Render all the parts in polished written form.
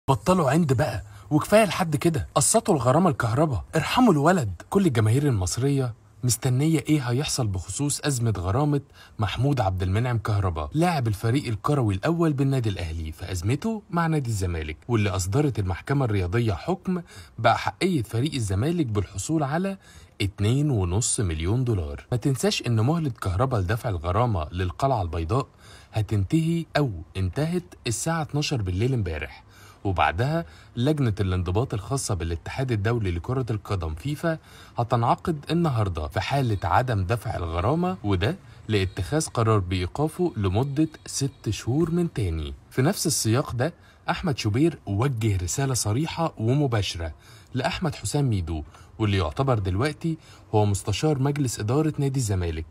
بطلوا عند بقى وكفاية لحد كده، قسطوا الغرامة الكهرباء، ارحموا الولد. كل الجماهير المصرية مستنيه ايه هيحصل بخصوص ازمة غرامة محمود عبد المنعم كهربا لاعب الفريق الكروي الاول بالنادي الاهلي في ازمته مع نادي الزمالك، واللي اصدرت المحكمة الرياضية حكم باحقيه فريق الزمالك بالحصول على 2.5 مليون دولار. ما تنساش ان مهله كهربا لدفع الغرامة للقلعه البيضاء هتنتهي او انتهت الساعة 12 بالليل امبارح، وبعدها لجنة الانضباط الخاصة بالاتحاد الدولي لكرة القدم فيفا هتنعقد النهاردة في حالة عدم دفع الغرامة، وده لاتخاذ قرار بإيقافه لمدة 6 شهور من تاني. في نفس السياق ده أحمد شوبير وجه رسالة صريحة ومباشرة لأحمد حسام ميدو، واللي يعتبر دلوقتي هو مستشار مجلس إدارة نادي الزمالك،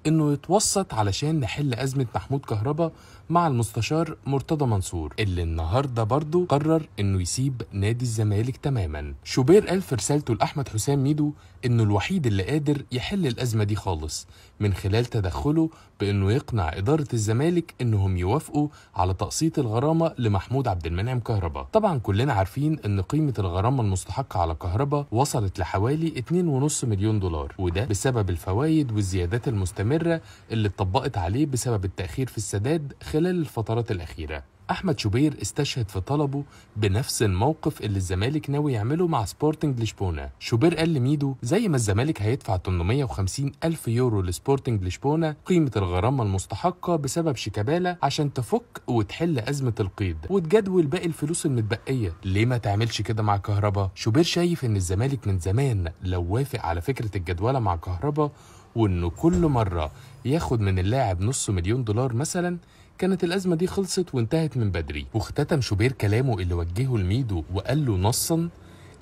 انه يتوسط علشان نحل ازمة محمود كهربا مع المستشار مرتضى منصور، اللي النهارده برضه قرر انه يسيب نادي الزمالك تماما. شوبير قال في رسالته لاحمد حسام ميدو انه الوحيد اللي قادر يحل الازمة دي خالص من خلال تدخله بانه يقنع ادارة الزمالك انهم يوافقوا على تقسيط الغرامة لمحمود عبد المنعم كهربا. طبعا كلنا عارفين ان قيمة الغرامة المستحقه على كهربا وصلت لحوالي 2.5 مليون دولار، وده بسبب الفوائد والزيادات المستمرة اللي اتطبقت عليه بسبب التأخير في السداد خلال الفترات الأخيرة. أحمد شوبير استشهد في طلبه بنفس الموقف اللي الزمالك ناوي يعمله مع سبورتنج لشبونة. شوبير قال لميدو زي ما الزمالك هيدفع 850 ألف يورو لسبورتنج لشبونة قيمة الغرامة المستحقة بسبب شيكابالا عشان تفك وتحل أزمة القيد وتجدول باقي الفلوس المتبقية، ليه ما تعملش كده مع كهربا؟ شوبير شايف إن الزمالك من زمان لو وافق على فكرة الجدولة مع كهربا وإنه كل مرة ياخد من اللاعب 500,000 دولار مثلا كانت الأزمة دي خلصت وانتهت من بدري. واختتم شوبير كلامه اللي وجهه لميدو وقال له نصا: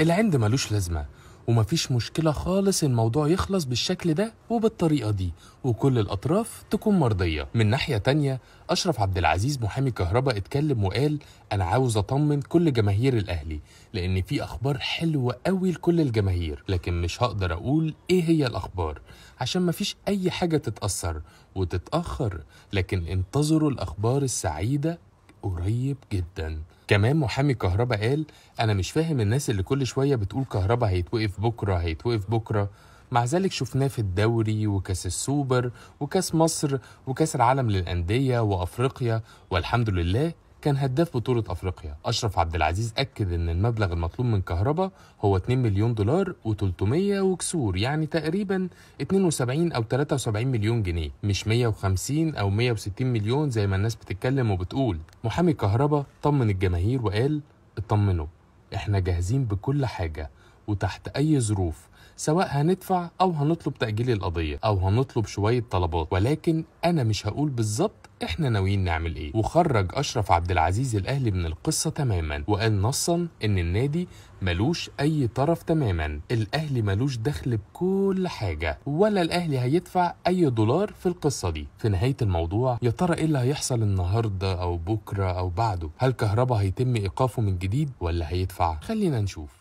العند ملوش لازمة ومفيش مشكلة خالص، الموضوع يخلص بالشكل ده وبالطريقة دي وكل الأطراف تكون مرضية. من ناحية تانية أشرف عبد العزيز محامي كهربا اتكلم وقال: أنا عاوز أطمن كل جماهير الأهلي لأن في أخبار حلوة قوي لكل الجماهير، لكن مش هقدر أقول إيه هي الأخبار عشان مفيش أي حاجة تتأثر وتتأخر، لكن انتظروا الأخبار السعيدة قريب جدا. كمان محامي كهربا قال: أنا مش فاهم الناس اللي كل شوية بتقول كهربا هيتوقف بكرة هيتوقف بكرة، مع ذلك شفناه في الدوري وكاس السوبر وكاس مصر وكاس العالم للأندية وأفريقيا، والحمد لله كان هداف بطولة أفريقيا. أشرف عبد العزيز أكد إن المبلغ المطلوب من كهربا هو 2 مليون دولار و300 وكسور، يعني تقريبا 72 أو 73 مليون جنيه، مش 150 أو 160 مليون زي ما الناس بتتكلم وبتقول. محامي كهربا طمن الجماهير وقال: اطمنوا، احنا جاهزين بكل حاجة وتحت أي ظروف، سواء هندفع أو هنطلب تأجيل القضية أو هنطلب شوية طلبات، ولكن أنا مش هقول بالظبط إحنا ناويين نعمل إيه. وخرج أشرف عبد العزيز الأهلي من القصة تماما وقال نصا إن النادي ملوش أي طرف تماما، الأهلي ملوش دخل بكل حاجة ولا الأهلي هيدفع أي دولار في القصة دي. في نهاية الموضوع يا ترى إيه اللي هيحصل النهاردة أو بكرة أو بعده؟ هل كهربا هيتم إيقافه من جديد ولا هيدفع؟ خلينا نشوف.